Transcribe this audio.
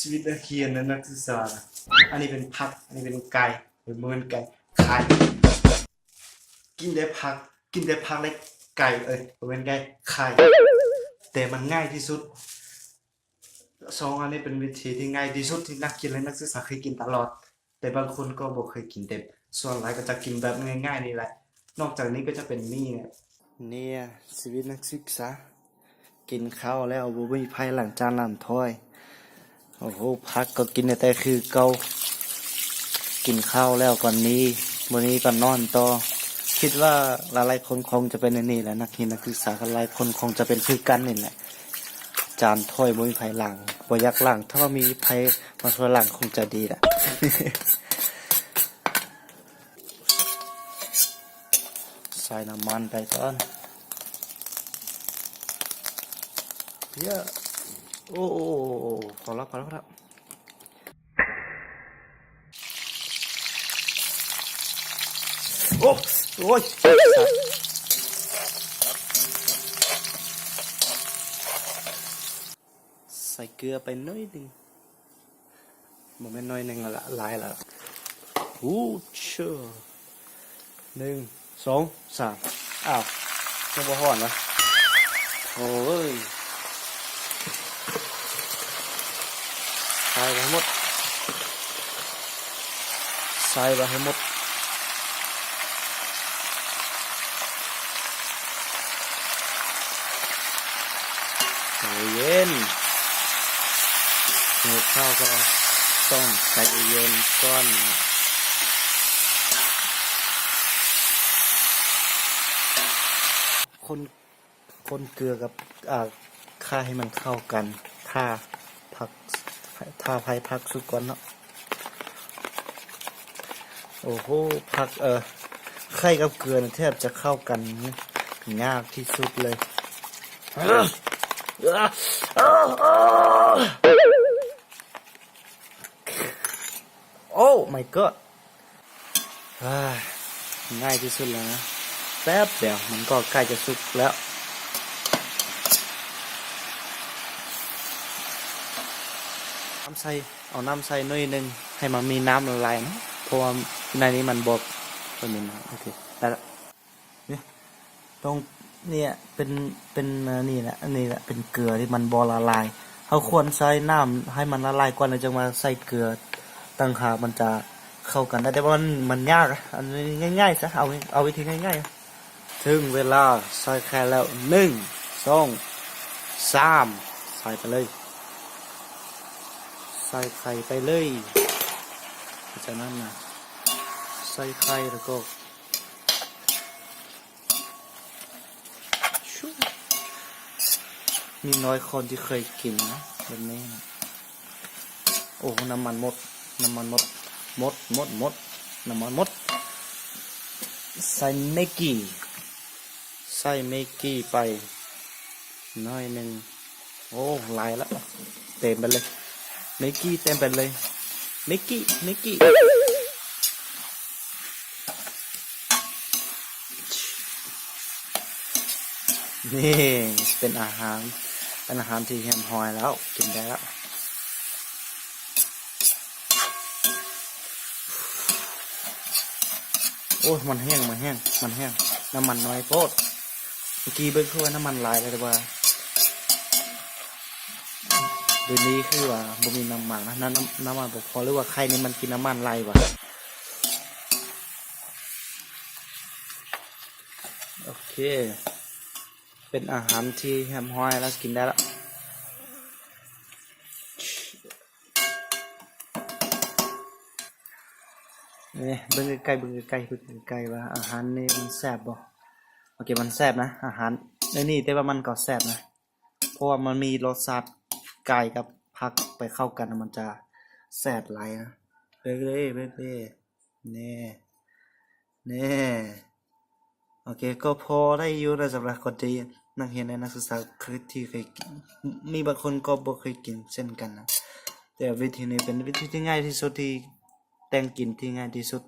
ຊີວິດນັກຮຽນ ແລະ ນັກສຶກສາ. ອັນນີ້ເປັນຜັກ, ອັນນີ້ເປັນໄກ່, ເອີ ບໍ່ແມ່ນໄກ່, ໄຂ່. ກິນແຕ່ຜັກ, ກິນແຕ່ຜັກ ແລະ ໄກ່, ເອີ ບໍ່ແມ່ນໄກ່, ໄຂ່. ແຕ່ມັນງ່າຍທີ່ສຸດ. ສອງອັນນີ້ເປັນວິທີທີ່ງ່າຍທີ່ສຸດ ທີ່ນັກຮຽນ ແລະ ນັກສຶກສາເຄີຍກິນຕະຫຼອດ, ແຕ່ບາງຄົນກໍບໍ່ເຄີຍກິນ, ແຕ່ສ່ວນຫຼາຍກໍຈະກິນແບບງ່າຍໆນີ້ແຫຼະ. ນອກຈາກນີ້ກໍຈະເປັນໝີ່ແຫຼະ. ນີ້ຊີວິດນັກສຶກສາ, ກິນເຂົ້າແລ້ວບໍ່ມີໃຜລ້າງຈານລ້າງຖ້ວຍ. ໂອ້ໂຫ ຜັກກໍກິນໄດ້ແຕ່ຄືເກົ່າ, ກິນເຂົ້າແລ້ວກໍໜີ, ບໍ່ໜີກໍນອນຕໍ່. ຄິດວ່າຫຼາຍໆຄົນຄົງຈະເປັນແນວນີ້ແຫຼະ, ນັກຮຽນນັກສຶກສາກໍຫຼາຍຄົນຄົງຈະເປັນຄືກັນນີ້ແຫຼະ. ຈານຖ້ວຍບໍ່ມີໃຜລ້າງ, ບໍ່ຢາກລ້າງ, ຖ້າວ່າມີໃຜມາຊ່ວຍລ້າງຄົງຈະດີລະ. ໃສ່ນ້ຳມັນໄປກ່ອນ. ເພຍ. ໂອ້ ໂອ້ ໂອ້ ໂອ້ ພໍແລ້ວ ພໍແລ້ວ ພໍແລ້ວ. ໂອ້ ໂອ້ຍ. ໃສ່ເກືອໄປໜ້ອຍໜຶ່ງ, ບໍ່ແມ່ນໜ້ອຍໜຶ່ງລະ ຫຼາຍລະ. ໂອ້ ເຊີ. ໜຶ່ງ ສອງ ສາມ. ອ້າວ ຍັງບໍ່ຮ້ອນວະ. ໂອ້ຍ. ໃສ່ໄປໃຫ້ໝົດ, ໃສ່ໄປໃຫ້ໝົດ. ໃຈເຢັນ, ຫິວເຂົ້າກໍຕ້ອງໃຈເຢັນກ່ອນ. ຄົນ ຄົນເກືອກັບ ອ່າ ໄຂ່ໃຫ້ມັນເຂົ້າກັນ, ຖ້າຜັກ ຖ້າໃຜຜັກສຸກກ່ອນເນາະ. ໂອ້ໂຫ ຜັກ ເອີ ໄຂ່ກັບເກືອນີ້ແທບຈະເຂົ້າກັນຍາກທີ່ສຸດເລີຍ. ໂອ້ ມາຍກອດ. ອ່າ ງ່າຍທີ່ສຸດແລ້ວນະ, ແປັບດຽວມັນກໍໃກ້ຈະສຸກແລ້ວ. ນ້ຳໃສ່ ເອົານ້ຳໃສ່ໜ້ອຍໜຶ່ງ ໃຫ້ມັນມີນ້ຳລະລາຍນະ, ເພາະວ່າໃນນີ້ມັນບໍ່ ບໍ່ມີນ້ຳ. ໂອເຄ ໄດ້ລະ. ນີ້ ຕ້ອງ ເນີ້ຍ ເປັນ ເປັນ ອັນນີ້ແຫຼະ ອັນນີ້ແຫຼະເປັນເກືອທີ່ມັນບໍ່ລະລາຍ. ເຮົາຄວນໃສ່ນ້ຳໃຫ້ມັນລະລາຍກ່ອນ ແລ້ວຈຶ່ງມາໃສ່ເກືອຕ່າງຫາກ ມັນຈະເຂົ້າກັນໄດ້. ແຕ່ວ່າມັນ ມັນຍາກ, ອັນນີ້ງ່າຍໆຊະ, ເອົາ ເອົາວິທີງ່າຍໆ. ເຖິງເວລາໃສ່ໄຂ່ແລ້ວ ໜຶ່ງ ສອງ ສາມ ໃສ່ໄປເລີຍ, ໃສ່ໄຂ່ໄປເລີຍ. ຈາກນັ້ນນະ ໃສ່ໄຂ່ແລ້ວກໍ ມີນ້ອຍຄົນທີ່ເຄີຍກິນນະແບບນີ້ນະ. ໂອ້ ນ້ຳມັນໝົດ, ນ້ຳມັນໝົດ, ໝົດ ໝົດ ໝົດ, ນ້ຳມັນໝົດ. ໃສ່ແມັກກີ້, ໃສ່ແມັກກີ້ໄປໜ້ອຍໜຶ່ງ. ໂອ້ ຫຼາຍລະ, ເຕັມໄປເລີຍ. ແມັກກີ້ເຕັມໄປເລີຍ. ແມັກກີ້ ແມັກກີ້. ນີ້ເປັນອາຫານ, ເປັນອາຫານທີ່ຮຽບຮ້ອຍແລ້ວ, ກິນໄດ້ແລ້ວ. ໂອ້ຍ ມັນແຫ້ງ ມັນແຫ້ງ ມັນແຫ້ງ, ນ້ຳມັນໜ້ອຍໂພດ. ເມື່ອກີ້ເບິ່ງຄືວ່ານ້ຳມັນຫຼາຍແລ້ວ ແຕ່ວ່າດຽວນີ້ຄືວ່າບໍ່ມີນ້ຳມັນນະ, ນ້ຳ ນ້ຳ ນ້ຳມັນບໍ່ພໍ ຫຼືວ່າໄຂ່ນີ້ມັນກິນນ້ຳມັນຫຼາຍຫວາ? ໂອເຄ ເປັນອາຫານທີ່ຮຽບຮ້ອຍແລ້ວ, ກິນໄດ້ລະ. ນີ້ ເບິ່ງໃກ້ໆ ເບິ່ງໃກ້ໆ ເບິ່ງໃກ້ໆ ວ່າອາຫານນີ້ມັນແຊບບໍ່? ໂອເຄ ມັນແຊບນະ ອາຫານໃນນີ້, ແຕ່ວ່າມັນກໍແຊບນະ ເພາະວ່າມັນມີລົດຊາດໄກ່ກັບຜັກໄປເຂົ້າກັນ ມັນຈະແຊບຫຼາຍນະ. ເບິ່ງເດ້ ເບິ່ງເດ້ ນີ້ ນີ້. ໂອເຄ ກໍພໍໄດ້ຢູ່ນະ ສຳລັບຄົນທີ່ ນັກຮຽນ ແລະ ນັກສຶກສາທີ່ເຄີຍກິນ, ມີບາງຄົນກໍບໍ່ເຄີຍກິນເຊັ່ນກັນນະ. ແຕ່ວິທີນີ້ເປັນວິທີທີ່ງ່າຍທີ່ສຸດ, ທີ່ແຕ່ງກິນທີ່ງ່າຍທີ່ສຸດ,